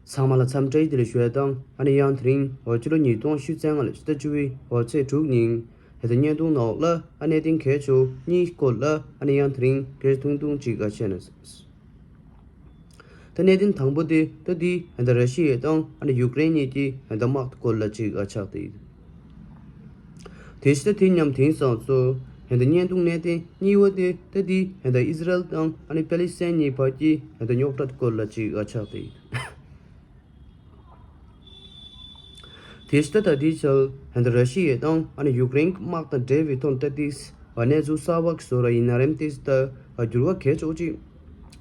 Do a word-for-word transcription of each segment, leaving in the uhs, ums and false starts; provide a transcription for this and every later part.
ཚང་མ་ལ་འཚམས་འདྲི་བདེ་ལེགས་ཞུ་ཡ་དང་། ཨ་ནི་ཡང་དེ་རིང་འོ་སྤྱི་ལོ་ཉིས་སྟོང་ཉི་ཤུ་རྩ་ལྔ་ལོའི་ཕྱི་ཟླ་བཅུ་པའི་འོ་ཚེས་དྲུག་ཉིན་ཧེ་ད་བརྙན་ཐུང་ནང་ལ་ཨ་གནད་དོན་གལ་ཆེ་བ་གཉིས་སྐོར་ལ་ཨ་ནི་ཡང་དེ་རིང་སྐད་ཆ་ཐུང་ཐུང་ཅིག་ཨ་བཤད་ན། ད་གནད་དོན་དང་པོ་དེ་ད་དེ་ཧེ་ད་ར་ཤི་ཡ་དང་ཨ་ནི་ཡུཀ་རེན་གཉིས་ཀྱི་ཧེ་ད་དམག་སྐོར་ལ་ཅིག་ཨ་ཆགས་ཏེ། དེ་ཕྱི་ད་དེ་མཉམ་དེང་སང་ཚོ་ཧེ་ད་བརྙན་ཐུང་གནད་དོན་གཉིས་པ་དེ་ད་དེ་ཧེ་ད་ཨི་ཟི་རལ་དང་ཨ་ནི་པེ་ལི་སི་ཐན་གཉིས་བར་གྱི་ཧེ་ད་རྙོག་དྲ་སྐོར་ལ་ཅིག་ཨ་ཆགས་ཏེ། དེ་ཕྱི་ད་ད་དེའི་ཆར་ཧན་ད་ར་ཤི་ཡ་དང་ཨ་ནི་ཡུཀ་རེན་གྱི་དམག་དང་འབྲེལ་བའི་ཐོག་ད་ཏིས་གནས་ཚུལ་གསར་པ་ཞིག་བཟོ་ར་ཡིན་ན་རེམ། ཏིས་ད་འགྱུར་བ་གལ་ཆེ་བོ་ཅིག་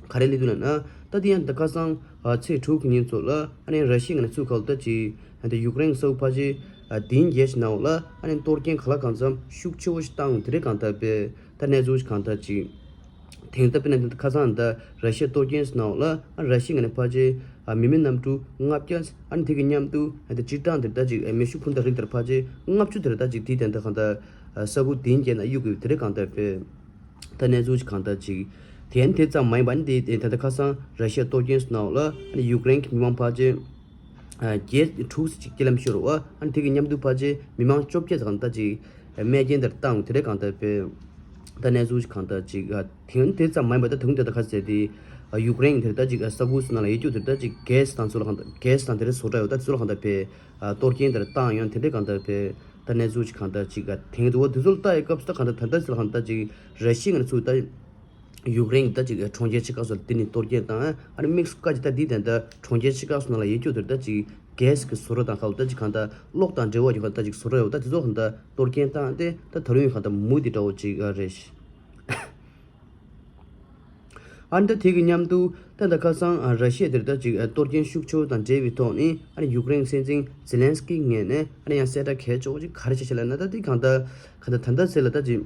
ག་རེ་སླེབས་འདུག་ལབ་ན། ད་དེ་ཡང་ད་ཁ་སང་ཚེས་དྲུག་གི་ཉིན་ཚོ་ལ་ཨ་ནི་ར་ཤི་ཡ་ནས་ཚུར་ཁ་ལོ་ད་ཅིག་ཧན་ད་ཡུཀ་རེན་གྱི་ས་ཁུལ་ཕལ་ཆེར་དེང་རྒྱལ་ཞིག་ནང་ལ་ཨ་ནི་གཏོར་སྐྱོན་ག་ལ་གང་འཚམ་ཤུགས་ཆེ་བོ་ཞིག་བཏང་དེ་རེད། གང་ལྟར་པས་ད་གནས་ཚུལ་ཞིག་གང་ལྟར་ཅིག་དེང་སྐབས་དཔེར་ན་ཁ་སང་ད་ར་ཤི་ཡ་གཏོར་སྐྱོན་ཟེར་ནའང་ལ་ཨ་ར་ཤི་ཡ་ནས་ཕལ་ཆེར་ཨ་མི་མེད་གནམ་གྲུ་ལྔ་བརྒྱ། ཨ་ནི་དེ་གི་མཉམ་དུ་ཨ་ད་སྤྱིར་བཏང་དེར་ད་ཅིག་ཨ་མེ་ཤུགས་འཕུར་མདའ་རིགས་དེར་ཕལ་ཆེར་ལྔ་བཅུ་དེར་ད་ཅིག་དེའི་དོན་དག་གང་ལྟར་ཨ་ས་ཁུལ་དེ་བརྒྱད་ན་གཡུག་གི་དེ་རེད། གང་ལྟར་པས་ད་གནས་ཚུལ་ཅིག་གང་ལྟར་ཅིག་དེ་ཨ་ནི་དེ་ཙམ་མ་ཡིན་པ་ཨ་ནི་དེ་དེ་ད་ལྟ་ཁ་སང་ར་ཤི་ཡ་གཏོར་སྐྱོན་ཟེར་ནའང་ལ་ཨ་ནི་ཡུཀ་རེན་གྱི་མི་མང་ཕལ་ཆེར་ཨ་བརྒྱད་དྲུག་ཅིག་རྐྱེན་ལམ་ཤོར་བ། ཨ་ནི་དེ་གི་མཉམ་དུ་ཕལ་ཆེར་མི་མང་བཅོ་བརྒྱད་ཙམ་ད་ཅིག་རྨས་སྐྱོན་དེར་བཏང་དེ་རེད། གང་ལྟར་པས་ད་གནས་ཚུལ་ཞིག་གང་ལྟར་ཅིག་ཨ་དེང་དེ་ཙམ་མ་ཡིན་པ་ད་དུང་དེ་ད་ག་ཟེར་དེ་ཨ་ཡུཀ་རེན་དེར་ད་ཅིག་ཨ་ས་ཁུལ་སུ་ནང་ལ་ཡོད་རྒྱུ་དེར་ད་ཅིག་གེ་སི་དང་ཚུར་ལ་གང་ལྟར་གེ་སི་དང་དེ་རེད་བཟོ་གྲྭ་ཡོད་ད་ཚུར་ལ་གང་ལྟར་པས་ཨ་གཏོར་སྐྱོན་དེར་བཏང་ཡོང་དེ་རེད། གང་ལྟར་པས་ད་གནས་ཚུལ་ཞིག་གང་ལྟར་ཅིག་ཨ་དེང་དུ་བ་དེ་ཚོ་ལ་ལྟ་ཡི་སྐབས་སུ་ད་གང་ལྟར་ད་ལྟ་ཚུར་ལ་གང་ལྟར་ཅིག་ར་ཤི་ཡ་ནས་ཚུར་ད། ཡུཀ་རེན་གྱི་ད་ཅིག་གྲོང་ཁྱེར་ཆེ་ཁག་སོགས་ལ་དེ་ནི་གཏོར་སྐྱོན་བཏང་། ཨ་ནི་དམིགས་སུ་བཀར་གྱི་ད་འདི་དེ་འདྲ་གྲོང་ཁྱེར་ཆེ་ཁག་སོགས་ནང་ལ་ཡོད་རྒྱུ་དེར་ད་ཅིག་གེ་སི་གི་བཟོ་གྲྭ་དང་ཁ་ལོ་ད་ཅིག་གང་ལྟར་གློག་དང་འབྲེལ་བ་ཡོད་པ་ད་ཅིག་བཟོ་གྲྭ་ཡོད་ད་དེ་ཚོ་གང་ལྟར་གཏོར་སྐྱོན་བཏང་སྟེ་ད་ད་རུང་ཡང་གང་ལྟར་མུ་མཐུད་འདྲ་བོ་ཅིག་རེད། ཨ་ནི་ད་དེ་གི་མཉམ་དུ་ད་ད་ཁ་སང་ར་ཤི་ཡ་དེར་ད་ཅིག་གཏོར་སྐྱོན་ཤུགས་ཆེ་བ་དང་འབྲེལ་བའི་ཐོག་ནས་ཨ་ནི་ཡུཀ་རེན་སྲིད་འཛིན་ཛེ་ལན་སི་ཀི་ངོས་ནས་ཨ་ནི་ཡང་གསལ་བསྒྲགས་གལ་ཆེ་བོ་ཅིག་ག་རེ་བྱས་བྱས་ལབ་ན། ད་དེ་གང་ལྟར་གང་ལྟར་ད་ལྟ་ཚེ་ལ་ད་ཅིག་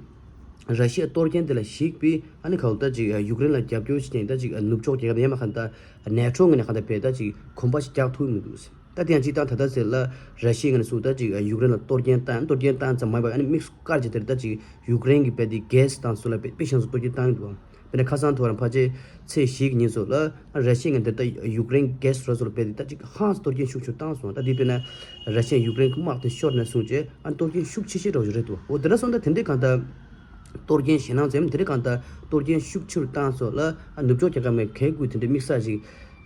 ར་ཤི་ཡ་གཏོར་སྐྱོན་དེ་ལ་གཞིགས་པའི་ཨ་ནི་ཁ་ལོ་ད་ཅིག་ཡུཀ་རེན་ལ་རྒྱབ་སྐྱོར་བྱེད་མཁན་ད་ཅིག་ནུབ་ཕྱོགས་རྒྱལ་ཁབ་ཡང་མ་གང་ལྟར་ནེ་ཊོ་ངོས་ནས་གང་ལྟར་བས་ད་ཅིག་གོམ་པ་ཞིག་རྒྱག་ཐུབ་མི་འདུག་ད་དེ་ཡང་སྤྱིར་བཏང་ད་ལྟ་ཚེ་ལ་ར་ཤི་ཡ་ངོས་ནས་སུ་ད་ཅིག་ཡུཀ་རེན་ལ་གཏོར་སྐྱོན་བཏང་གཏོར་སྐྱོན་བཏང་ཙམ་མ་ཡིན་པར་ཨ་ནི་དམིགས་སུ་བཀར་གྱི་དེར་ད་ཅིག་ཡུཀ་རེན་གྱི་བས་དེ་གེ་སི་དང་སུ་ལ་བས་པེ་ཤང་སུ་གཏོར་སྐྱོན་བཏང་ཡོད་འདུག་དཔེར་ན་ཁ་སང་ཐོ་རང་ཕལ་ཆེར་ཚེས་བཞི་གི་ཉིན་སོགས་ལ་ར་ཤི་ཡ་ངོས་ནས་ད་ཡུཀ་རེན་གེ་སི་ར་སོགས་ལ་བས་དེ་ད་ཅིག་ཧང་སང་གཏོར་སྐྱོན་ཤུགས་ཆེ་བཏང་སོང་། ད་དེ་དཔེར་ན་ར་ཤི་ཡ་ཡུཀ་རེན་གྱི་དམག་དེ་ཤོར་ནས་བཟུང་བྱས་ཨ་ནི་གཏོར་སྐྱོན་ཤུགས་ཆེ་ཤོས་འདྲ་བོ་ཞིག་རེད་འདུག་འོ་དེ་འདྲ་སོང་ད་དེ་འདྲའི་གང་ལྟར་གཏོར་སྐྱོན་ཞེད་སྣང་ཙམ་དེ་འདྲའི་གང་ལྟར་གཏོར་སྐྱོན་ཤུགས་ཆེ་རུ་བཏང་སོགས་ལ་ཨ་ནུབ་ཕྱོགས་རྒྱལ་ཁབ་མའི་གལ་དགོས་དེ་འདྲའི་དམིགས་བསལ་ཞིག་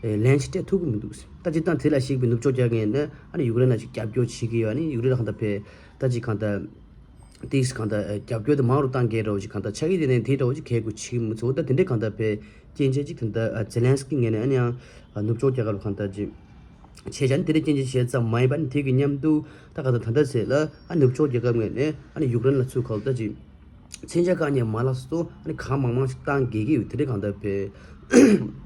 ལན་ཞིག་སྤྲད་ཐུབ་ཀྱི་མི་འདུག་ད་སྤྱིར་བཏང་དེ་ལ་གཞིགས་པའི་ནུབ་ཕྱོགས་རྒྱལ་ཁབ་ངོས་ནས་ཨ་ནི་ཡུཀ་རེན་ལ་ཞིག་རྒྱབ་སྐྱོར་བྱེད་ཀྱི་ཡོད། ཨ་ནི་ཡུཀ་རེན་ལ་གང་ལྟར་བས་ད་ཅིག་གང་ལྟར། ཏིས་གང་ལྟར་རྒྱབ་སྐྱོར་དེ་མང་རུ་བཏང་གལ་འདྲ་བོ་ཞིག་གང་ལྟར་ཆགས་ཀྱི་དེ་ནས་དེ་འདྲ་བོ་ཞིག་གལ་དགོས་ཆེ་གི་མི་ཚོ་ད་དེ་འདྲའི་གང་ལྟར་བས་རྐྱེན་ཆེ་ཅིག་དེ་འདྲ་ཛེ་ལན་སི་ཀི་ངོས་ནས་ཨ་ནི་ཡང་ནུབ་ཕྱོགས་རྒྱལ་ཁབ་ལ་གང་ལྟར་ཅིག་བྱས་ཙང་དེ་འདྲའི་རྐྱེན་ཆེ་བྱས་ཙམ་མ་ཡིན་པ་ནི་དེ་གི་མཉམ་དུ་ད་གང་ལྟར་ད་ལྟ་ཚེ་ལ་ཨ་ནུབ་ཕྱོགས་རྒྱལ་ཁབ་ངོས་ནས་ཨ་ནི་ཡུཀ་རེན་ལ་ཚུར་ཁ་ལོ་ད་ཅིག་མཚོན་ཆ་བཀག་ཉར་མ་ལག་སོགས་ཨ་ནི་གང་མང་མང་ཞིག་བཏང་དགོས་ཀྱི་ཡོད་དེ་འདྲའི་གང་ལྟར་བས།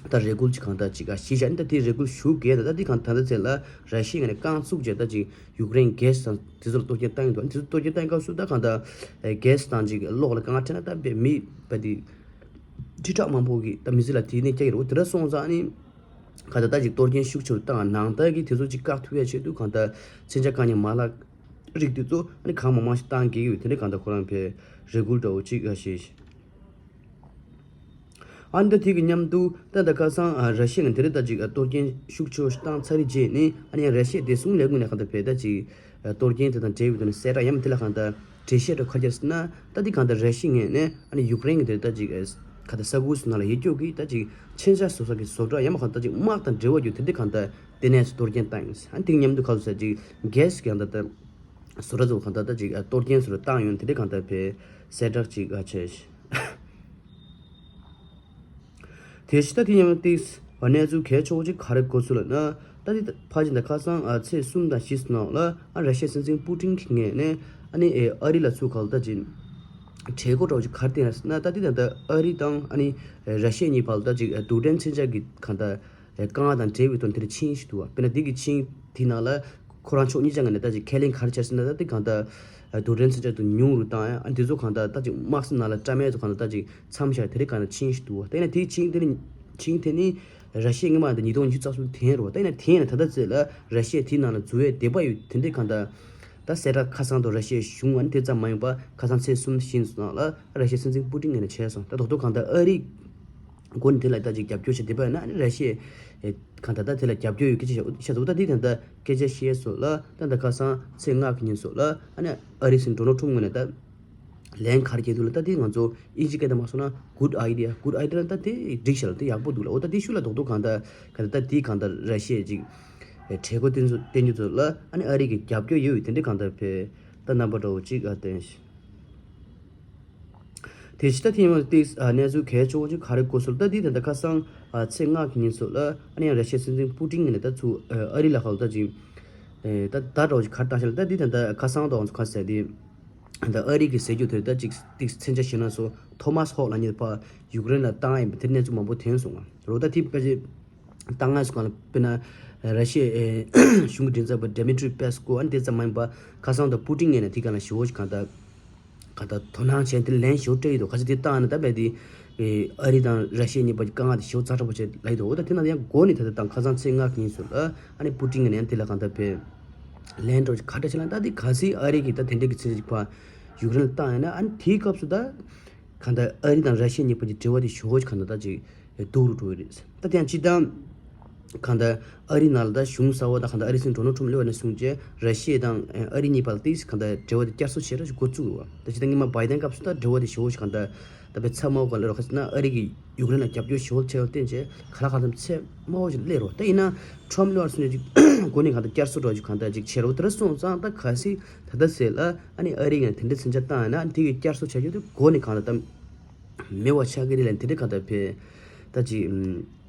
ད་རེ་སྐུལ་ཅིག་གང་ལྟར་ཅིག་ཨ་ཞིག་བྱས་ནས་ད་དེ་རེ་སྐུལ་ཞུ་གལ་ད་ད་དེ་གང་ད་ལྟ་ཚེ་ལ་ར་ཤི་ཡ་ངོས་ནས་རྐང་བཙུགས་བྱས་ད་ཅིག་ཡུཀ་རེན་གེ་སི་དང་དེ་ཚོ་ལ་གཏོར་སྐྱོན་བཏང་ཡོད་འདུག་དེ་ཚོ་གཏོར་སྐྱོན་བཏང་ཡོད་སྐབས་སུ་ད་གང་ལྟར་གེ་སི་དང་ཅིག་གློག་ལ་དཀའ་ངལ་འཕྲད་ན་ད་དཔེ་མི་བ་དེ་ཁྲི་ཕྲག་མང་པོ་གི་ད་མི་ཚེ་ལ་དེ་ནས་སྐྱེ་གི་རེད། འོ་དེ་འདྲ་སོང་ཙང་ཨ་ནི་གང་ལྟར་ད་ཅིག་གཏོར་སྐྱོན་ཤུགས་ཆེ་རུ་བཏང་ནང་ལྟར་གྱི་དེ་ཚོ་ཅིག་བཀག་ཐུབ་ཡ་ཆེད་དུ་གང་ལྟར་མཚོན་ཆ་བཀག་ཉར་མ་ལག་རིགས་དེ་ཚོ་ཨ་ནི་གང་མང་མང་ཞིག་བཏང་གི་ཡོད། དེ་འདྲ་གང་ལྟར་ཁོ་རང་ཕའི་རེ་སྐུལ་འདྲ་བོ་ཅིག་ཨ་ཞེས། ཨ་ནི་ད་དེ་གི་མཉམ་དུ་ད་ད་ཁ་སང་ཨ་ར་ཤི་ཡ་ནས་དེ་རིང་ད་ཅིག་ཨ་གཏོར་སྐྱོན་ཤུགས་ཆེ་བོ་ཞིག་བཏང་ཚར་རེད་རྗེས་ནས་ཨ་ནི་ཡང་ར་ཤི་ཡའི་བདེ་སྲུང་ལས་ཁུངས་ནས་གང་ལྟར་བས་ད་ཅིག་ཨ་གཏོར་སྐྱོན་དེ་དང་འབྲེལ་བའི་ཐོག་ནས་གསལ་བསྒྲགས་ཡང་མ་དེ་ལ་གང་ལྟར་འགྲེལ་བཤད་འདྲ་ཁ་རྒྱག་ཟེར་ན། ད་དེ་གང་ལྟར་ར་ཤི་ཡ་ངོས་ནས་ཨ་ནི་ཡུཀ་རེན་གྱི་དེ་ད་ཅིག་ཨ་གང་ལྟར་ས་ཁུལ་སོགས་ནང་ལ་ཡོད་རྒྱུ་གི་ད་ཅིག་མཚོན་ཆ་བཟོ་ས་གི་བཟོ་གྲྭ་ཡང་མ་གང་ལྟར་ཅིག་དམག་དང་འབྲེལ་བ་ཡོད་དེ་འདྲ་གང་ལྟར་དེ་ནས་གཏོར་སྐྱོན་བཏང་ཡོད། ཨ་ནི་དེ་གི་མཉམ་དུ་ཁ་ལོ་ས་ཅིག་གེ་སི་གི་གང་ལྟར་ད། བཟོ་གྲྭ་ཚོ་གང་ལྟར་ད་ཅིག་གཏོར་སྐྱོན་བཟོ་གྲྭ་བཏང་ཡོང་དེ་འདྲ་གང་ལྟར་བས་གསལ་བསྒྲགས་ཅིག་ཨ་བྱས། དེ་ཕྱི་ད་དེ་ཡང་ཏིས་གནས་ཚུལ་གལ་ཆེ་བོ་ཅིག་ག་རེ་གོ་ཚུལ་ལབ་ན། ད་དེ་ཕ་ཅིག་ད་ཁ་སང་ཨ་ཚེས་གསུམ་དང་བཞི་ནང་ལ་ཨ་ར་ཤི་ཡའི་སྲིད་འཛིན་པུ་ཏིན་གྱི་ངོས་ནས་ཨ་ནི་ཨ་རི་ལ་ཚུར་གང་ལྟར་ད་ཅིག་གྲོས་འགོ་འདྲ་བོ་ཅིག་ག་རེ་བཏིང་ལབ་ཟེར་ན། ད་དེ་ད་ལྟ་ཨ་རི་དང་ཨ་ནི་ར་ཤི་ཡ་གཉིས་བར་ལ་ད་ཅིག་རྡུལ་ཕྲན་མཚོན་ཆ་གི་གང་ལྟར། དཀའ་ངལ་དང་འབྲེལ་བའི་ཐོག་དེ་འདྲ་ཆིངས་ཤིག་འདུག་བ། དཔེར་ན་འདི་གི་ཆིངས་དེའི་ནང་ལ་ཁོ་རང་ཕྱོགས་གཉིས་ཆ་ངོས་ནས་ད་ཅིག་ཁས་ལེན་ག་རེ་བྱས་ཟེར་ན། ད་དེ་གང་ལྟར་རྡུལ་ཕྲན་མཚོན་ཆ་དེ་ཉུང་རུ་བཏང་ཡ། ཨ་འདི་ཚོ་གང་ལྟར་ད་ཅིག་དམག་སའི་ནང་ལ་བཀྲམ་ཡ་ཚོ་གང་ལྟར་ད་ཅིག་མཚམས་བཞག་དེ་འདྲ་གང་ལྟར་ཆིངས་ཤིག་འདུག་བ། ད་ཡིན་ན་དེའི་ཆིངས་དེ་ནི་ཆིངས་དེ་ནི་ར་ཤི་ཡས་སྔོན་མ་ད་ཉིས་སྟོང་ཉི་ཤུ་རྩ་གསུམ་འཐེན་རེད་བ། ད་ཡིན་ན་འཐེན་ཡིན་ན་ད་ལྟ་ཚེ་ལ་ར་ཤི་ཡས་དེའི་ནང་ལ་འཛུལ་བའི་འདོད་པ་ཡོད་དེ་འདྲ་གང་ལྟར་ད་གསལ་བསྒྲགས་ཁ་སང་དུ་ར་ཤི་ཡའི་གཞུང་ཨ་ནི་དེ་ཙམ་མ་ཡིན་པ་ཁ་སང་ཚེས་གསུམ་བཞི་ནང་ལ་ར་ཤི་ཡའི་སྲིད་འཛིན་པུ་ཏིན་ངོས་ནས་བྱས་སོང་། ད་རྡོག་རྡོག་གང་ལྟར་ཨ་རི། འགོ་ནས་དེ་ལ་ད་ཅིག་རྒྱབ་སྐྱོར་བྱེད་བསྡད་པ་ཡིན་ན། ཨ་ནི་ར་ཤི་ཡས་གང་ལྟར་ད་དེ་ལ་རྒྱབ་སྐྱོར་ཡོད་སྐད་ཆ་བཤད་བཤད་འདུག་ད་དེ་ད་ལྟ་སྐད་ཆ་བཤད་སོང་ལ། ད་ལྟ་ཁ་སང་ཚེས་ལྔ་གི་ཉིན་སོགས་ལ་ཨ་ནི་ཨ་རིའི་སྲིད་འཛིན་ཌོ་ནལ་ཊམ་ངོས་ནས་ད་ལན་ག་རེ་བསྐྱལ་འདུག་ལ། ད་དེ་ང་ཚོ་དབྱིན་ཇི་སྐད་ནང་མ་སོང་ན་good idea, good idea ལ་ད་དེ་འགྲིག་ཤག་ལ། དེ་ཡག་པོ་འདུག་ལ། འོ་ད་དེ་ཤུགས་ལ་རྡོག་རྡོག་གང་ལྟར་གང་ལྟར་ད་དེ་གང་ལྟར་ར་ཤི་ཡས་ཅིག་གྲལ་མགོ་བསྟན་ཚུལ་བསྟན་རྒྱུ་ཚོ་ལ་ཨ་ནི་ཨ་རི་གི་རྒྱབ་སྐྱོར་ཡོད་ཡོད་དེ་འདྲ་གང་ལྟར་ཕེ་ད་རྣམ་པ་འདྲ་བོ་ཅིག་ཨ་བསྟན་ཤག་དེ་ཕྱི་ད་ཐེངས་མ་ཏིག་ཨ་གནས་ཚུལ་གལ་ཆེ་བོ་ཅིག་ག་རེ་གོ་སོང་ལ། ད་འདི་ད་ལྟ་ཁ་སང་ཨ་ཚེས་ལྔ་གི་ཉིན་སོགས་ལ་ཨ་ནི་ཡང་ར་ཤི་ཡའི་སྲིད་འཛིན་པུ་ཏིན་ངོས་ནས་ད་ཚུར་ཨ་རི་ལ་ཁ་ལོ་ད་ཅིག་ཨེ་ད་ད་འདྲ་བོ་ཅིག་ག་རེ་བཏང་ཤག་ལ། ད་འདི་ད་ལྟ་ཁ་སང་དང་ཚོ་ག་ཟེར་དེ་ད་ཨ་རི་གི་ཟེར་རྒྱུ་དེ་ད་ཅིག་ཏིག་མཚོན་ཆ་བཞག་ན་སོ་ཐོ་མཱས་ཧོག་ལབ་མཁན་པ་ཡུཀ་རེན་ལ་བཏང་ཡིན་པ་དེ་གནས་ཚུལ་མང་པོ་ཐོན་སོང་ང་རོ། ད་དེ་ཕལ་ཆེར་བཏང་ང་སོང་ང་ལ། དཔེར་ན་ར་ཤི་ཡའི་གཞུང་གི་མགྲིན་ཚབ་པ་ཌི་མི་ཏྲི་པེ་སི་ཀོ་ཨ་ནི་དེ་ཙམ་མ་ཡིན་པ་ཁ་སང་དང་པུ་ཏིན་ངོས་ནས་དེ་ག་ལ་ཞེ་བོ་ཞིག་གང་ལྟར་གང་ལྟར་དོ་སྣང་བྱས་དེ་ལན་ཞེ་བོ་སྤྲད་ཡོད་འདུག་ག་ཚོད་དེ་བཏང་ན་ད་རྦད་དེ་ཨ་རི་དང་ར་ཤི་ཡ་གཉིས་པོ་དཀའ་ངལ་དེ་ཞེ་བོ་ཛ་དྲག་པོ་བྱས་ལབ་ཡོད་འདུག་འོ་ད་དེ་ན་ཡང་འགོ་ནས་ད་ལྟ་དང་ཁ་སང་ཚེས་ལྔ་གི་ཉིན་སོགས་ལ་ཨ་ནི་པུ་ཏིན་ངོས་ནས་ཡང་དེ་ལ་གང་ལྟར་བས་ལན་འདྲ་བོ་ཞིག་ག་འདྲ་བྱས་ན། ད་དེ་གལ་སྲིད་ཨ་རི་གིས་ད་དེ་འདྲ་གི་ཚིག་ཅིག་ཕར་ཡུཀ་རེན་ལ་བཏང་ཡིན་ན། ཨ་ནི་དེའི་སྐབས་སུ་ད་གང་ལྟར་ཨ་རི་དང་ར་ཤི་ཡ་གཉིས་པོ་གི་འབྲེལ་བ་དེ་ཞེ་བོ་ཞིག་གང་ལྟར་ད་ཅིག་སྡུག་རུ་འགྲོ་གི་རེད། ད་དེ་ཡང་སྤྱིར་བཏང་གང་ལྟར་ཨ་རི་ནང་ལ་ད་གཞུང་གསར་བ་དང་གང་ལྟར་ཨ་རི་སྲིད་འཛིན་ཌོ་ནལ་ཊམ་སླེབས་པ་ནས་བཟུང་བྱས་ར་ཤི་ཡ་དང་ཨ་རི་གཉིས་བར་ལ་ཏིག་ཙམ་གང་ལྟར་འབྲེལ་བ་དེ་བསྐྱར་གསོ་བྱེད་རོགས་ཞེས་འགོ་བཙུགས་ཡོད་པ། ད་སྤྱིར་བཏང་སྔོན་མ་བྷའི་ཌེན་སྐབས་སུ་ད་འབྲེལ་བ་དེ་ཞེ་བོ་ཞིག་གང་ལྟར་ད་དཔེ་ཚ་མོ་གང་ལ་རོགས་ཁ་ཟེར་ན། ཨ་རི་གིས་ཡུཀ་རེན་ལ་རྒྱབ་སྐྱོར་ཞེ་བོ་བྱས་པར་བརྟེན་བྱས་ག་ལ་གང་འཚམ་ཚད་དམའ་བོ་ཞིག་སླེབས་རོགས། ད་ཡིན་ན་ཊམ་སླེབས་པ་ནས་བཟུང་བྱས་ཅིག་འགོ་ནས་གང་ལྟར་བསྐྱར་གསོ་འདྲ་བོ་ཞིག་གང་ལྟར་ཅིག་བྱེད་རོགས། དེ་འདྲ་སོང་ཙང་ད་གལ་སྲིད་ད་ལྟ་ཟེར་ལ་ཨ་ནི་ཨ་རི་ངོས་ནས་དེ་འདྲ་མཚོན་ཆ་བཏང་ཡོད་ན། ཨ་ནི་དེ་གི་བསྐྱར་གསོ་བྱ་རྒྱུ་དེ་འགོ་ནས་གང་ལྟར་ད་མེད་པ་ཆགས་ཀྱི་རེད་ལབ་དེ་འདྲ་གང་ལྟར་བས་ད་ཅིག་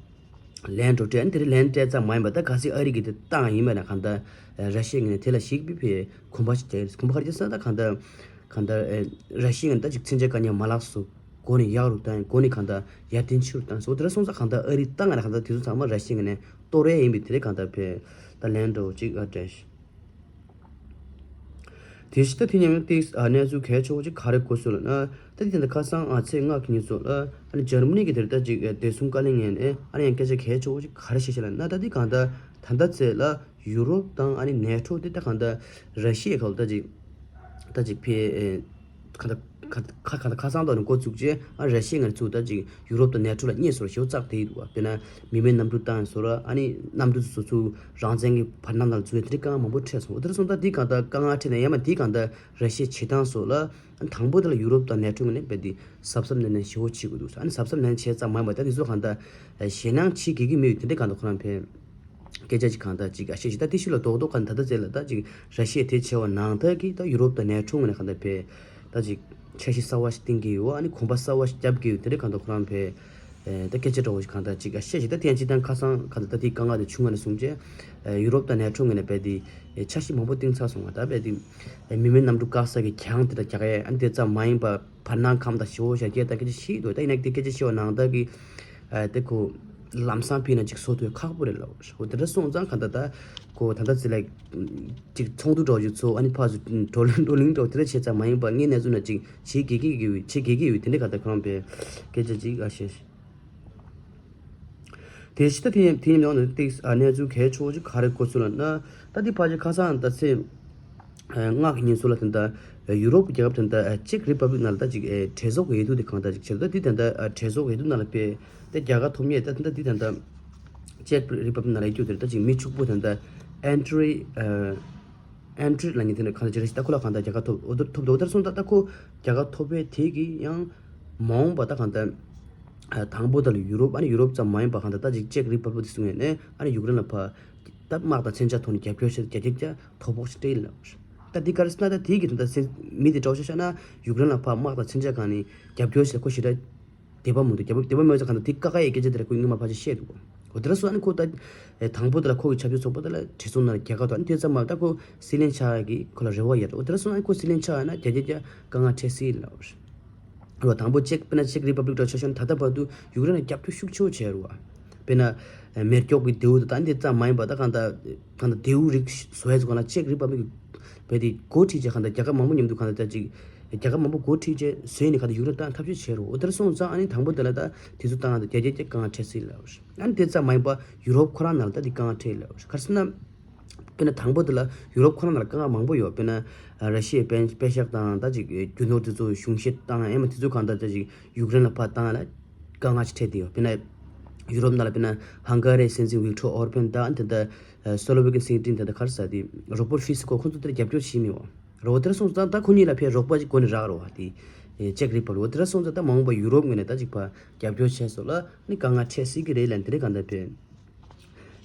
ལན་འགྲོ་སྤྲད། ཨ་ནི་དེ་འདྲ་ལན་སྤྲད་ཙམ་མ་ཡིན་པ་ད་གལ་སྲིད་ཨ་རི་གིས་དེ་བཏང་ཡིན་པ་ན་གང་ལྟར་ར་ཤི་ཡ་ངོས་ནས་དེ་ལ་ཞིག་པའི་བས་གོམ་པ་ཞིག་རྒྱག་གི་རེད། གོམ་པ་ག་རེ་རྒྱག་ཟེར་ན་ད་གང་ལྟར་གང་ལྟར་ར་ཤི་ཡ་ངོས་ནས་ད་ཅིག་མཚོན་ཆ་དཀའ་ངལ་མ་ལགས་སོ་འགོ་ནས་ཡག་རུ་བཏང་། འགོ་ནས་གང་ལྟར་ཡར་ཐོན་ཆེ་རུ་བཏང་སོང་། དེ་འདྲ་སོང་ཙང་གང་ལྟར་ཨ་རི་བཏང་ང་ན་གང་ལྟར་དེ་ཚོ་ཚང་མ་ར་ཤི་ཡ་ངོས་ནས་གཏོར་ཡ་ཡིན་པའི་དེ་རེད་གང་ལྟར་བས་ད་ལན་འདྲ་བོ་ཅིག་ཨ་སྤྲད་ཤག་དེ་བཞིན་ད་དེ་མཉམ་ཏིག་ཨ་གནས་ཚུལ་གལ་ཆེ་བོ་ཅིག་ག་རེ་གོ་སོང་ལབ་ན། ད་དེ་དེ་འདྲ་ཁ་སང་ཨ་ཚེས་ལྔ་གི་ཉིན་སོགས་ལ་ཨ་ནི་འཇར་མ་ནི་གི་དེར་ད་ཅིག་བདེ་སྲུང་བཀའ་བློན་ངོས་ནས་ཨ་ནི་ཡང་སྐད་ཆ་གལ་ཆེ་བོ་ཅིག་ག་རེ་བཤད་ཤག་ལབ་ན། ད་དེ་གང་ལྟར་ད་ལྟ་ཚེ་ལ་ཡུ་རོབ་དང་ཨ་ནི་ནེ་ཊོ་དེ་ད་གང་ལྟར་ར་ཤི་ཡའི་ཁ་ལ་ད་ཅིག་ད་ཅིག་ཕེ་ཨེ་གང་ལྟར་ཁ་ཁ་ཁ་ཁ་སང་དོག་ནས་འགོ་བཙུགས་རྗེས་ཨ་ར་ཤི་ཡ་ངོས་ནས་ཚུར་ད་ཅིག་ཡུ་རོབ་དང་ནེ་ཊོ་ལ་བརྙས་བཟོ་ཞེ་པོ་བསགས་བསྡད་ཡོད་འདུག་བ། དཔེར་ན་མི་མེད་གནམ་གྲུ་བཏང་བཟོ་ར་ཨ་ནི་གནམ་གྲུ་ཚོ་ཚུར་རང་བཙན་གྱི་བར་སྣང་ནང་ལ་འཛུལ་ནས་དེ་འདྲའི་དཀའ་ངལ་མང་པོ་འཕྲད་སོང་། འོ་དེ་འདྲ་སོང་ཙང་དེ་གང་ལྟར་དཀའ་ངལ་འཕྲད་ནས་ཡང་མ་དེ་གང་ལྟར་ར་ཤི་ཡའི་བྱེད་སྟངས་སོགས་ལ་ཨ་ནི་དང་པོ་དེ་ལ་ཡུ་རོབ་དང་ནེ་ཊོ་ངོས་ནས་རྦད་དེ་གཟབ་གཟབ་ནན་ནན་ཞེ་པོ་བྱེད་དགོས་འདུག་ཨ་ནི་གཟབ་གཟབ་ནན་ནན་བྱས་ཙམ་མ་ཡིན་པར་ད་དེ་ཚོ་གང་ལྟར་ཞེད་སྣང་བྱེད་དགོས་ཀྱི་མེད་པའི་དེ་འདྲའི་གང་ལྟར་ཁོ་རང་ཕེ་སྐད་ཆ་ཅིག་གང་ལྟར་ཅིག་ཨ་བཤད་ཅིག་ད་དེ་ཤུགས་ལ་རྡོག་རྡོག་གང་ད་ལྟ་ཚེ་ལ་ད་ཅིག་ར་ཤི་ཡ་དེ་བྱས་པ་ནང་ལྟར་གྱི་ད་ཡུ་རོབ་དང་ནེ་ཊོ་ངོས་ནས་གང་ལྟར་ཕེ་ད་ཅིག་འཆར་གཞི་གསར་བ་ཞིག་བཏིང་གི་ཡོད། ཨ་ནི་གོམ་པ་གསར་བ་ཞིག་རྒྱབ་ཀྱི་ཡོད། དེ་འདྲའི་གང་ལྟར་ཁོ་རང་ཕེ་ད་སྐད་ཆ་འདྲ་བོ་ཞིག་གང་ལྟར་ཅིག་ཨ་བཤད་ཅིག་ད་དེ་ཡང་སྤྱིར་བཏང་ཁ་སང་གང་ལྟར་ད་དེའི་དཀའ་ངལ་དེ་བྱུང་བ་ནས་བཟུང་རྗེས་ཡུ་རོབ་དང་ནེ་ཊོ་ངོས་ནས་རྦད་དེ་འཆར་གཞི་མང་པོ་བཏིང་ཚར་སོང་བ། ད་རྦད་དེ་མི་མེད་གནམ་གྲུ་བཀག་ས་གི་གྱང་དེ་འདྲ་རྒྱག་ཡས། ཨ་ནི་དེ་ཙམ་མ་ཡིན་པར་བར་སྣང་ཁམས་དང་ཞེ་པོ་ཞིག་རྒྱས་དང་སྐད་ཆ་བཤད་འདུག་ད་ཡིན་ན་དེ་སྐད་ཆ་བཤད་པ་ནང་ལྟར་གྱི་ཨ་དེ་ཁོ་ལམ་སང་ཕེབས་ན་ཅིག་བཟོ་ཐུབ་ཁག་པོ་རེད་ལབ། འོ་དེ་འདྲ་སོང་ཙང་གང་ལྟར་ད་ཁོ་ད་ལྟ་ཚེ་ལ་ཅིག་ཚོགས་འདུ་འདྲ་བོ་ཅིག་ཚོགས། ཨ་ནི་ཕར་ཚུར་བགྲོ་གླེང་བགྲོ་གླེང་འདྲ་བོ་དེ་འདྲ་བྱས་ཙང་མ་ཡིན་པར་ངའི་གནས་ཚུལ་ན་ཅིག་བྱེད་དགོས་ཀྱི་ཡོད། བྱེད་དགོས་ཀྱི་ཡོད། དེ་འདྲ་གང་ལྟར་ཁོ་རང་པའི་སྐད་ཆ་ཅིག་ཨ་བཤད། དེ་ཕྱི་ད་དེ་དེ་ཡིན་ཡང་ནི་ཏིག་ཨ་གནས་ཚུལ་གལ་ཆེ་བོ་ཅིག་ག་རེ་གོ་སོང་ལབ་ན། ད་དེ་ཕལ་ཆེར་ཁ་སང་ད་ཚེས་ལྔ་གི་ཉིན་སོགས་ལ་དེ་འདྲ་ཡུ་རོབ་ཀྱི་རྒྱལ་ཁབ་དེ་འདྲ་ཅེཀ་རི་པབ་ལིག་ནང་ལ་ད་ཅིག་གྲོས་ཚོགས་ཀྱི་འོས་བསྡུ་དེ་གང་ལྟར་ཅིག་བྱས། ད་དེ་དེ་འདྲ་གྲོས་ཚོགས་འོས་བསྡུ་ནང་ལ་ཕེབས་ཏེ་རྒྱལ་ཁ་ཐོབ་མཁན་ད་དེ་འདྲ་དེ་དེ་འདྲ་ཅེཀ་རི་པབ་ལིག་ནང་ལ་ཡོད་རྒྱུ་དེ་ད་ཅིག་མི་ཕྱུག་པོ་དེ་འདྲ་ཨན་ཏྲི་ཨ་ཨན་ཏྲི་ལབ་མཁན་དེ་འདྲ་གང་ལྟར་ཅིག་རེད་ཤག་ད་ཁོ་ལ་གང་ལྟར་རྒྱལ་ཁ་ཐོབ་འོ་ཐོབ་འདུག་དེ་འདྲ་སོང་ཙང་ད་ཁོ་རྒྱལ་ཁ་ཐོབ་པའི་དེ་གི་ཡང་མ་འོངས་པ་ད་གང་ལྟར་ཨ་དང་པོ་དེ་ལ་ཡུ་རོབ། ཨ་ནི་ཡུ་རོབ་ཙམ་མ་ཡིན་པ་གང་ལྟར་ད་ཅིག་ཅེཀ་རི་པབ་ལིག་དེ་སུ་ངོས་ནས་ཨ་ནི་ཡུཀ་རེན་ལ་ཕར་ད་དམག་དང་མཚོན་ཆ་ཐོག་ནས་རྒྱབ་སྐྱོར་བྱེད་རྒྱ་རྒྱ་རྒྱ་དོ་ཕོག་ཞིག་སྤྲད་ཡིན་ལབ། ད་འདི་ག་རེ་ཟེར་ན་ད་དེ་གི་ད་ལྟ་མི་དེ་འདྲ་བཤད་ཤག་ན་ཡུཀ་རེན་ལ་ཕར་དམག་དང་མཚོན་ཆ་གང་ནས་རྒྱབ་སྐྱོར་བྱེད་ཁོ་ཞེ་དྲག་དད་པ་མི་འདུག་དད་པ་དད་པ་མེད་ཙང་གང་ལྟར་དེ་བཀག་ཡས་སྐད་ཆ་དེ་ར་ཁོས་སྔོན་མ་ཕལ་ཆེར་བཤད་འདུག་འོ་དེ་འདྲ་སོང་། ཨ་ནི་ཁོ་ད་དང་པོ་དེ་ལ་ཁོ་གི་ཆབ་སྲིད་ཚོགས་པ་དེ་ལ་གྲོས་ཚོགས་ནང་ལ་རྒྱལ་ཁ་ཐོབ། ཨ་ནི་དེ་ཙམ་མ་ད་ཁོ་སྲིད་བློན་ཆགས་ཡག་གི་ཁོ་ལ་རེ་བ་ཡོད་རེད། འོ་དེ་འདྲ་སོང་། ཨ་ནི་ཁོ་སྲིད་བློན་ཆགས་ཡོད་ན་རྒྱ་རྒྱ་རྒྱ་དཀའ་ངལ་འཕྲད་སྲིད་ལབ། རེད་བ། དང་པོ་ཅེཀ་དཔེར་ན་ཅེཀ་རི་པབ་ལིག་འདྲ་ཆ་བཞག་ན་ད་ལྟ་བར་དུ་ཡུཀ་རེན་ལ་རྒྱབ་སྐྱོར་ཤུགས་ཆེ་བོ་བྱས་རེད་བ། དཔེར་ན་མེ་སྒྱོགས་ཀྱི་མདེའུ་དང་ད་འདི་ཙམ་མ་ཡིན་པ་ད་གང་ལྟར་གང་ལྟར་མདེའུ་རིགས་བཟོ་ཡས་ཚོ་གང་ལ་ཅེཀ་རི་པབ་ལིག་བས་དེ་འགོ་ཁྲིད་བྱས་གང་ལྟར་རྒྱལ་ཁབ་མང་པོ་མཉམ་དུ་གང་ལྟར་ཅིག་རྒྱལ་ཁབ་མང་པོ་འགོ་ཁྲིད་བྱས་བཟོས་ནས་གང་ལྟར་ཡུཀ་རེན་བཏང་ཐབས་ཤེས་བྱས་རེད་བ། འོ་དེར་སོང་ཙང་ཨ་ནི་དང་པོ་དེ་ལ་ད་དེ་ཚོ་བཏང་ཡག་ད་རྒྱ་རྒྱ་རྒྱ་དཀའ་ངལ་འཕྲད་སྲིད་ལབ། ཨ་ནི་དེ་ཙམ་མ་ཡིན་པ་ཡུ་རོབ་ཁོ་རང་ནང་ལ་ད་དེ་དཀའ་ངལ་འཕྲད་ལབ། ག་རེ་ཟེར་ན། དཔེར་ན་དང་པོ་དེ་ལ་ཡུ་རོབ་ཁོ་རང་ལ་དཀའ་ངལ་མང་པོ་ཡོད། དཔེར་ན་ར་ཤི་ཡའི་པེ་པེ་ཤག་དང་ད་ཅིག་རྒྱུ་ནོར་དེ་ཚོ་གཞུང་བཞེས་བཏང་ཡ་མ་དེ་ཚོ་གང་ལྟར་ད་ཅིག་ཡུཀ་རེན་ལ་ཕར་བཏང་ཡ་ལ་ དཀའ་ངལ་ཞིག་འཕྲད་དེ་ཡོད། དཔེར་ན་ཡུ་རོབ་ནང་ལ་དཔེར་ན་ཧང་ག་རི་སྲིད་འཛིན་ཝིག་ཏོར་ཨོར་བན་དང་དེ་འདྲ་སོ་ལོ་ཝེ་ཀན་སྲིད་འཛིན་དེ་འདྲ་ག་རེ་ཟེར་དེ་རོ་བར་ཧྥི་སི་ཀོ་ཁོང་ཚོ་དེར་རྒྱབ་སྐྱོར་བྱེད་མི་ཡོད། རོ་བར་དེར་སོང་ཙང་ད་ཁོ་གཉིས་ལ་ཕའི་རོགས་པ་ཅིག་གོ་ནས་རག་རོ་བ་དེ་ཅེག་རི་པབ་ལིག་འོ་དེར་སོང་ཙང་ད་མ་འོངས་པ་ཡུ་རོབ་ངོས་ནས་ད་ཅིག་ཕ་རྒྱབ་སྐྱོར་བྱས་སོང་ལ་ནི་དཀའ་ངལ་འཕྲད་སྲིད་ཀྱི་རེད་ལན་དེ་རེད་གང་ལྟར་ཕན།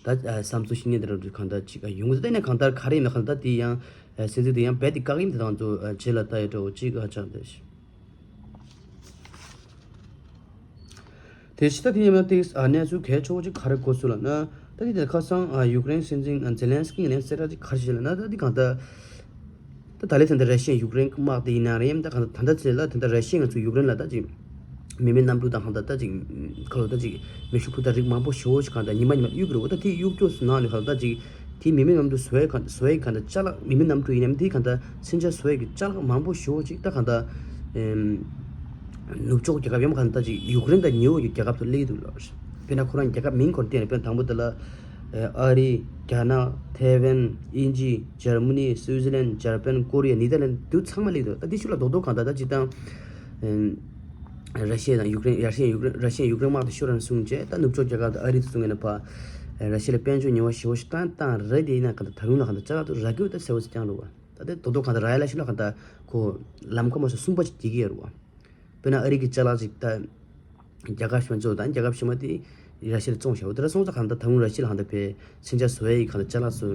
ད་བསམ་ཚུལ་ཤེས་ཉེན་དེ་རབ་ཀྱི་གང་ལྟར་ཅིག་ཡོང་གི་འདུག་ད་ནས་གང་ལྟར་ག་རེ་ཡིན་ན་གང་ལྟར་དེ་ཡང་སྲིད་འཛིན་དེ་ཡང་རྦད་དེ་བཀག་ཡིན་དེ་དང་ཚོ་རྗེས་ལ་ལྟ་ཡོད་འགྲོ་ཅིག་ཆགས་འདུག་དེ་ཕྱི་ད་དེ་ཡིན་ན་དེ་གནས་ཚུལ་གལ་ཆེ་བོ་ཅིག་ག་རེ་གོ་སོང་ལབ་ན། ད་དེ་དེ་ཁ་སང་ཡུཀ་རེན་སྲིད་འཛིན་ཛེ་ལན་སི་ཀི་ནས་གསལ་བསྒྲགས་ཅིག་ག་རེ་བྱས་ལབ་ན། ད་དེ་གང་ལྟར་ད་ད་ལས་དེ་འདྲ་ར་ཤི་ཡ་ཡུཀ་རེན་དམག་དེ་ཡིན་ན་རེད་ད་གང་ལྟར་ད་ལྟ་ཚེ་ལ་དེ་འདྲ་ར་ཤི་ཡ་ང་ཚོ་ཡུཀ་རེན་ལ་ད་ཅིག་མི་མེད་གནམ་གྲུ་དང་གང་ལྟར་ད་ཅིག་ཁ་ལོ་ད་ཅིག་མེ་ཤུགས་འཕུར་མདའ་རིགས་མང་པོ་ཞེ་བོ་ཞིག་གང་ལྟར་ཉི་མ་ཉི་མ་གཡུག་གི་རེད། འོ་ད་དེ་གཡུག་ཀྱོག་སུ་ནང་ནས་གང་ལྟར་ད་ཅིག་དེ་མི་མེད་གནམ་གྲུ་བཟོ་ཡས་གང་བཟོ་ཡས་གང་ལྟར་ཅ་ལག་མི་མེད་གནམ་གྲུ་ཡིན་ནམ་དེ་གང་ལྟར་མཚོན་ཆ་བཟོ་ཡས་ཀྱི་ཅ་ལག་མང་པོ་ཞེ་བོ་ཅིག་ད་གང་ལྟར་ནུབ་ཕྱོགས་རྒྱལ་ཁབ་ཡོད་མ་གང་ལྟར་ཅིག་ཡུཀ་རེན་དང་ཉེ་བོ་ཡི་རྒྱལ་ཁབ་ཏུ་སླེབས་འདུག་ལ། དཔེར་ན་ཁོ་རང་རྒྱལ་ཁབ་མིང་སྐོར་བསྟན་ནས་དཔེར་ན་དང་པོ་དེ་ལ་ཨ་རི། རྒྱ་ནག་ཐའེ་ཝན། དབྱིན་ཇི། འཇར་མ་ནི། སུའུ་ཙི་ལན། འཇར་པན། ཀོ་རི་ཡ། ནི་དར་ལན་དུ་ཚང་མ་སླེབས་འདུག་ད་དེ་ཤུགས་ལ་རྡོག་རྡོག་གང་ལྟར་ད་ཅིག་དང་། ར་ཤི་ཡ་དང་ཡུཀ་རེན། ར་ཤི་ཡ་ཡུཀ་རེན། ར་ཤི་ཡ་ཡུཀ་རེན་དམག་དེ་ཤོར་རན་སོང་རྗེས་ད་ནུབ་ཕྱོགས་རྒྱལ་ཁབ་དང་ཨ་རི་དེ་ཚོ་ངོས་ནས་ཕ་ར་ཤི་ཡ་ལ་དཔལ་འབྱོར་ཉེས་པ་ཞེ་བོ་ཞིག་བཏང་བཏང་རེད། དེ་ཡིན་ན་གང་ལྟར་ད་རུང་ལ་གང་ལྟར་ཅ་ལག་དེ་རག་གི་ཡོད་ད་གསལ་བོ་ཞིག་རྐྱང་རེད་བ། ད་དེ་རྡོག་རྡོག་གང་ལྟར་རག་ཡ་ལ་ཤི་ལ་གང་ལྟར་ཁོ་ལམ་ཁ་མ་སོ་གསུམ་པ་ཞིག་སྐྱེ་གི་ཡོད་རེད་བ། དཔེར་ན་ཨ་རི་གི་ཅ་ལག་ཅིག་ད་རྒྱལ་ཁབ་ཕྱི་མ་གཙོ་དང་རྒྱལ་ཁབ་ཕྱི་མ་དེ་ར་ཤི་ཡ་ལ་བཙོང་བྱ་བ་དེ་ལ་སོང་ཙང་གང་ལྟར་ད་རུང་ར་ཤི་ཡ་ལ་གང་ལྟར་བས་མཚོན་ཆ་བཟོ་ཡ་ཡི་གང་ལྟར་ཅ་ལག་བཟོ་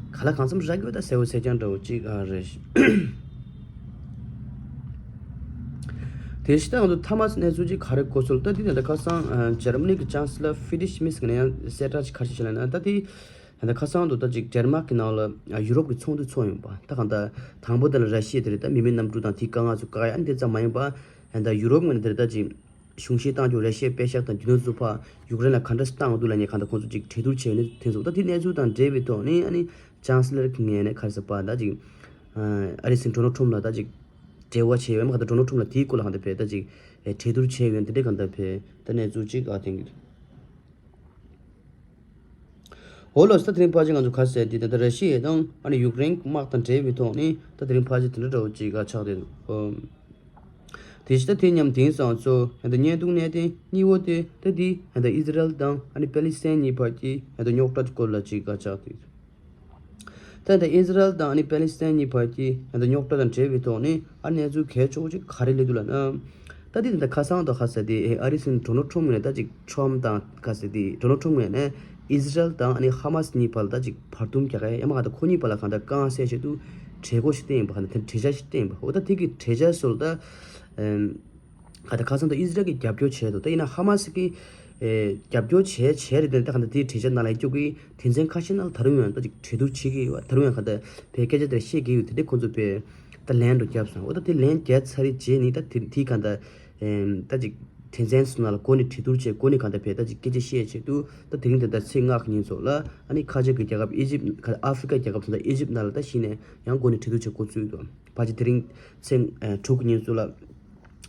ག་ལ་གང་འཚམ་རག་གི་ཡོད་ད་གསལ་བོ་གསལ་རྐྱང་འདྲ་བོ་ཅིག་ཨ་རེད། དེ་ཕྱི་ད་ང་ཚོ་ཐ་མ་གནས་ཚུལ་ཅིག་ག་རེ་གོ་སོང་ད་དེ་ནས་ད་ཁ་སང་ཇར་མ་ནི་གི་ཅང་སི་ལར་ཧྥི་ཌི་ཤི་མིས་ཀྱི་ནས་ཡང་གསལ་བསྒྲགས་ཅིག་ག་རེ་བྱས་ལབ་ན་ད་དེ། ད་ཁ་སང་དུ་ད་ཅིག་ཌེན་མཱག་གི་ནང་ལ་ཡུ་རོབ་ཀྱི་ཚོགས་འདུ་ཚོགས་ཡོང་པ་ད་གང་ལྟར་དང་པོ་དེ་ལ་ར་ཤི་ཡ་དེ་རེད་ད་མི་མེད་གནམ་གྲུ་དང་དེའི་དཀའ་ངལ་ཚོ་བཀག་ཡ་འདི་ཙམ་མ་ཡིན་པ་ད་ཡུ་རོབ་ངོས་ནས་དེ་རེད་ད་ཅིག་གཞུང་བཞེས་བཏང་རྒྱུ་ར་ཤི་ཡའི་པེ་ཤག་དང་རྒྱུ་ནོར་ཚོ་ཕར་ཡུཀ་རེན་ལ་ག་འདྲ་སེ་བཏང་འདུག་ལབ་ནས་གང་ལྟར་ཁོང་ཚོ་ཅིག་གྲོས་བསྡུར་བྱས་ནས་དེ་ཚོ་ད་དེ་གནས་ཚུལ་དང་འབྲེལ་བའི་ཐོག་ནས་ཨ་ནི་ཅང་སི་ལར་གྱི་ངོས་ནས་ག་རེ་ཟེར་པ་ད་ཅིག་ཨ་རི་སྲིད་ཌོ་ནལ་ཁྲོམ་ལ་ད་ཅིག་འབྲེལ་བ་བྱས་ཡོད་མ་གང་ལྟར་ཌོ་ནལ་ཁྲོམ་ལ་དེའི་སྐོར་ལ་གང་ལྟར་བས་ད་ཅིག་གྲོས་བསྡུར་བྱས་ཡོད་དེ་འདྲའི་གང་ལྟར་བས་ད་གནས་ཚུལ་ཅིག་ཨ་དེང་གི། འོ་ལགས་སོ། ད་དེ་རིང་ཕལ་ཆེར་ང་ཚོ་ག་རེ་ཟེར་དེ་ད་ལྟ་ར་ཤི་ཡ་དང་ཨ་ནི་ཡུཀ་རེན་དམག་དང་འབྲེལ་བའི་ཐོག་ནས་ད་དེ་རིང་ཕལ་ཆེར་དེ་འདྲ་འདྲ་བོ་ཅིག་ག་ཆགས་བསྡད་འདུག་དེ་ཕྱི་ད་དེ་མཉམ་དེང་སང་ཚོ་ད་བརྙན་ཐུང་གནད་དོན་གཉིས་པོ་དེ་ད་དེ་ད་ཨི་ཟི་རལ་དང་ཨ་ནི་པེ་ལི་སི་ཐན་གཉིས་བར་གྱི་ད་རྙོག་དྲ་སྐོར་ལ་ཅིག་ག་ཆགས་བསྡད་འདུག་ད་ལྟ་ཨི་ཟི་རལ་དང་ཨ་ནི་པེ་ལི་སི་ཐན་གཉིས་བར་གྱི་ད་ལྟ་རྙོག་དྲ་དང་འབྲེལ་བའི་ཐོག་ནས་ཨ་གནས་ཚུལ་གལ་ཆེ་བོ་ཅིག་ག་རེ་སླེབས་འདུག་ལབ་ན། ད་ལྟའི་ད་ལྟ་ཁ་སང་དང་ཁ་ས་དེ་ཨ་རི་སྲིད་འཛིན་ཌོ་ནལ་ཁྲོམ་ངོས་ནས་ད་ཅིག་ཁྲོམ་དང་ཁ་ས་དེ་ཌོ་ནལ་ཁྲོམ་ངོས་ནས་ཨི་ཟི་རལ་དང་ཨ་ནི་ཧ་མ་སི་གཉིས་བར་ལ་ད་ཅིག་བར་འདུམ་རྒྱག་གི་ཡ་མ་ག་ད་ཁོ་གཉིས་བར་ལ་གང་ལྟར་དཀའ་ངལ་སེལ་ཆེད་དུ་གྲོས་འགོ་ཞིག་བཏིང་ཡིན་པ་ག་ད་དེ་གྲོས་འཆར་ཞིག་བཏིང་ཡིན་པ་འོ་ད་དེ་གི་གྲོས་འཆར་སོགས་ད་ཨམ། ག་ད་ཁ་སང་ད་ཨི་ཟི་རལ་གྱིས་རྒྱབ་སྐྱོར་བྱས་འདུག་ད་ཡིན་ན་ཧ་མ་སི་གིས་ཨེ་རྒྱབ་སྐྱོར་བྱས་བྱས་རེད་དེ་ད་ག་ད་དེའི་གྲོས་འཆར་ནང་ལ་ཡིན་སྐྱོ་གི་དོན་ཚན་ཁ་ཤས་ནང་ལ་ད་རུང་ཡང་ད་ཅིག་གྲོས་བསྡུར་བྱེད་ཀྱི་ཡོད་པ་ད་རུང་ཡང་ག་ད་བས་སྐད་ཆ་དེར་བཤད་ཀྱི་ཡོད་དེ་འདྲས་ཁོང་ཚོ་བས་ད་ལན་འགྲོ་བརྒྱབ་སོང་། འོ་ད་དེ་ལན་བརྒྱབ་ཚར་རེད་བྱས་ནི་ད་དེ་དེའི་ག་ད་ཨེམ་ད་ཅིག་དོན་ཚན་སོགས་ནང་ལ་འགོ་ནས་གྲོས་བསྡུར་བྱས་འགོ་ནས་ག་ད་བས་ད་ཅིག་སྐད་ཆ་བཤད་ཆེད་དུ་ད་དེ་རིང་དེ་ད་ཚེས་ལྔ་གི་ཉིན་ཚོ་ལ་ཨ་ནི་ཁ་ཆེ་གི་རྒྱལ་ཁབ་ཨི་ཇིབ་ག་ད་ཨ་ཧྥི་རི་ཀ་རྒྱལ་ཁབ་ཚོ་ད་ཨི་ཇིབ་ནང་ལ་ད་གཞི་ནས་ཡང་འགོ་ནས་གྲོས་བསྡུར་བྱེད་འགོ་བཙུགས་འདུག་ཕལ་ཆེར་དེ་རིང་ཚེས་ཨ་དྲུག་གི་ཉིན་ཚོ་ལ།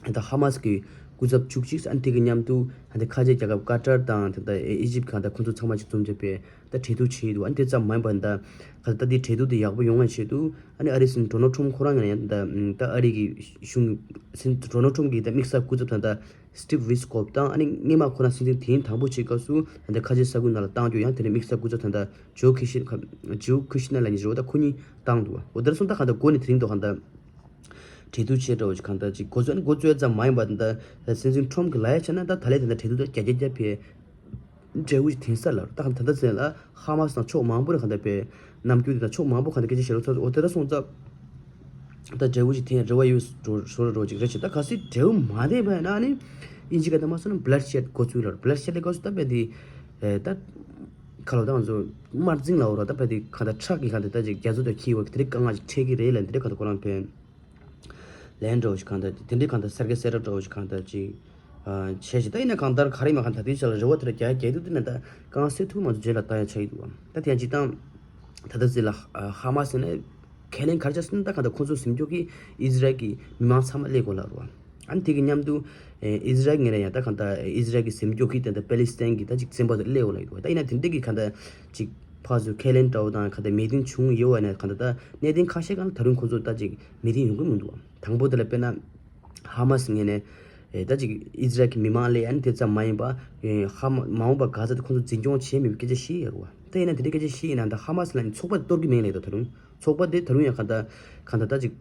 ད་ཧ་མ་སི་གི་སྐུ་ཚབ་བཅུ་གཅིག་ཨ་ནི་དེ་གི་མཉམ་དུ་ཨ་ནི་ཁ་ཆེ་རྒྱལ་ཁབ་ཀ་ཏར་དང་ད་ལྟ་ཨི་ཇིབ་གང་ལྟར་ཁོང་ཚོ་ཚང་མ་ཅིག་འཛོམས་བྱས་པའི་ད་གྲོས་བསྡུར་བྱས་ཡོད་འདུག་ཨ་ནི་དེ་ཙམ་མ་ཡིན་པར་ད་ག་ད་དེ་གྲོས་བསྡུར་དེ་ཡག་པོ་ཡོང་བའི་ཆེད་དུ་ཨ་ནི་ཨ་རི་སྲིད་འཛིན་ཌོ་ནལ་ཁྲོམ་ཁོ་རང་ངོས་ནས་ད་ད་ཨ་རི་གི་གཞུང་སྲིད་འཛིན་ཌོ་ནལ་ཁྲོམ་གི་ད་དམིགས་བསལ་སྐུ་ཚབ་ད་ད་སི་ཊིབ་ཝི་སི་ཀོབ་དང་ཨ་ནི་སྔོན་མ་ཁོ་རང་སྲིད་འཛིན་དེའི་དང་པོ་བྱེད་སྐབས་སུ་ད་ཁ་ཆེ་ས་ཁུལ་ནང་ལ་བཏང་རྒྱུ་ཡང་དེ་ནས་དམིགས་བསལ་སྐུ་ཚབ་ད་ད་ཇོ་ཁི་ཤི་ཇོ་ཁི་ཤི་ན་ལབ་མཁན་ཞིག་རེད་པ། ད་ཁོ་གཉིས་བཏང་འདུག་འོ་དེར་སོང་ད་གང་ལྟར་འགོ་ནས་དེ་རིང་དུ་གང་ལྟར་གྲོས་བསྡུར་བྱས་འདྲ་བོ་ཞིག་གང་ལྟར་ཅིག་འགོ་བཙུགས་ནས་འགོ་བཙུགས་ཙམ་མ་ཡིན་པ་ད་ལྟ་སྲིད་འཛིན་ཁྲོམ་གྱི་ལབ་ཡ་བྱས་ན་ད་ད་ལས་དེ་འདྲ་གྲོས་བསྡུར་ད་བརྒྱ་བརྒྱ་བརྒྱ་བྱས་འབྲས་བུ་ཞིག་ཐོན་ས་ལ་ད་གང་ད་ལྟ་ཟེར་ལ་ཧ་མ་སི་དང་ཕྱོགས་མང་པོ་རེ་གང་ལྟར་བས་ནམ་རྒྱུན་དེ་དང་ཕྱོགས་མང་པོ་གང་ལྟར་སྐད་ཆ་བཤད་ལ་ཚོགས་འོ་དེ་འདྲ་སོང་ཙང་ད་འབྲས་བུ་ཞིག་ཐོན་རེ་བ་ཡོད་འགྲོ་ཞོར་འགྲོ་ཅིག་རེད་ཅེ་ད་གལ་སྲིད་འབྲས་བུ་མ་ཐོན་པ་ཡིན་ན་ནི་ཨིན་ཇི་སྐད་ད་མ་སོང་ན་བྷི་ལཌ་ཤེཌ་འགོ་ཚུགས་ལ་བྷི་ལཌ་ཤེཌ་ལ་འགོ་ཚུགས་ད་བས་དེ་ད་ཁ་ལོ་ད་ང་ཚོ་དམར་འཛིང་ལ་འོ་ར་ད་བས་དེ་གང་ལྟར་ཁྲག་གི་གང་ལྟར་ད་ཅིག་རྒྱ་མཚོ་དང་འཁྱིལ་བ་དེ་འདྲའི་དཀའ་ངལ་ཅིག་འཕྲད་ཀྱི་རེད་ལ་དེ་འདྲའི་གང་ལྟར་ཁོ་རང་ཕན། ལན་འདྲ་བོ་ཞིག་གང་ལྟར་དེ་འདྲའི་གང་ལྟར་གསར་བརྗེ་གསལ་བསྒྲགས་འདྲ་བོ་ཞིག་གང་ལྟར་ཅིག་ཨ་བྱས་ཤིག་ད་ཡིན་ན་གང་ལྟར་ག་རེ་མ་གང་ལྟར་དེའི་ཆ་ལ་རེ་བ་དེ་ལ་རྒྱ་རྒྱ་དུ་དེ་ན་ད་གང་སེ་ཐུག་མ་ཚོ་རྗེས་ལ་ལྟ་ཡ་ཆ་ཡི་འདུག་ད་དེ་ཡང་ཅིག་དང་ད་ལྟ་ཟེར་ལ་ཧ་མ་སི་ནས་ཁས་ལེན་ག་རེ་བྱས་སོང་ན་ད་གང་ལྟར་ཁོང་ཚོ་ཟིན་སྐྱོག་གི་ཨི་ཟི་རལ་གྱི་མི་མང་ཚང་མ་སླེབས་དགོས་ལ་རུ་བ། ཨ་ནི་དེ་གི་མཉམ་དུ་ཨི་ཟི་རལ་ངོས་ནས་ཡང་ད་གང་ལྟར་ཨི་ཟི་རལ་གྱི་ཟིན་སྐྱོག་གི་དེ་འདྲ་པེ་ལི་སི་ཐན་གྱི་ད་ཅིག་བཙོན་པ་དེ་སླེབས་དགོས་ལ་ཡི་འདུག་ད་ཡིན་ན་དེ་འདྲ་གི་གང་ལྟར་ཅིག་ཕར་ཚུར་ཁས་ལེན་འདྲ་བོ་དང་གང་ལྟར་མི་ཏིང་བྱུང་ཡོད་བ་ནས་གང་ལྟར་ད་གནད་དོན་ཁ་ཤས་གང་ལ་ད་རུང་ཁོང་ཚོ་ད་ཅིག་མི་ཏིང་ཡོང་གི་མི་འདུག་དང་པོ་དེ་ལ་དཔེར་ན་ཧ་མ་སི་ངོས་ནས་ ཨེ་ད་ཅིག་ཨི་ཟི་རལ་གྱི་མི་མང་ལ་ཨ་ནི་དེ་ཙམ་མ་ཡིན་པ། ཨེ་ཧ་མ་མ་འོངས་པ་གྷ་ཛ་དེ་ཁོང་ཚོ་འཛིན་སྐྱོང་བྱེད་མི་པའི་སྐད་ཆ་བཤད་ཡོད་རེད་བ། ད་ཡིན་ན་དེ་འདྲའི་སྐད་ཆ་བཤད་ཡིན་ན་ད་ཧ་མ་སི་ལ་ནི་ཚོགས་པ་དེ་གཏོར་གི་མེད་ལབ་ཡོད་ད་ད་རུང་། ཚོགས་པ་དེ་ད་རུང་ཡང་གང་ལྟར་གང་ལྟར་ད་ཅིག་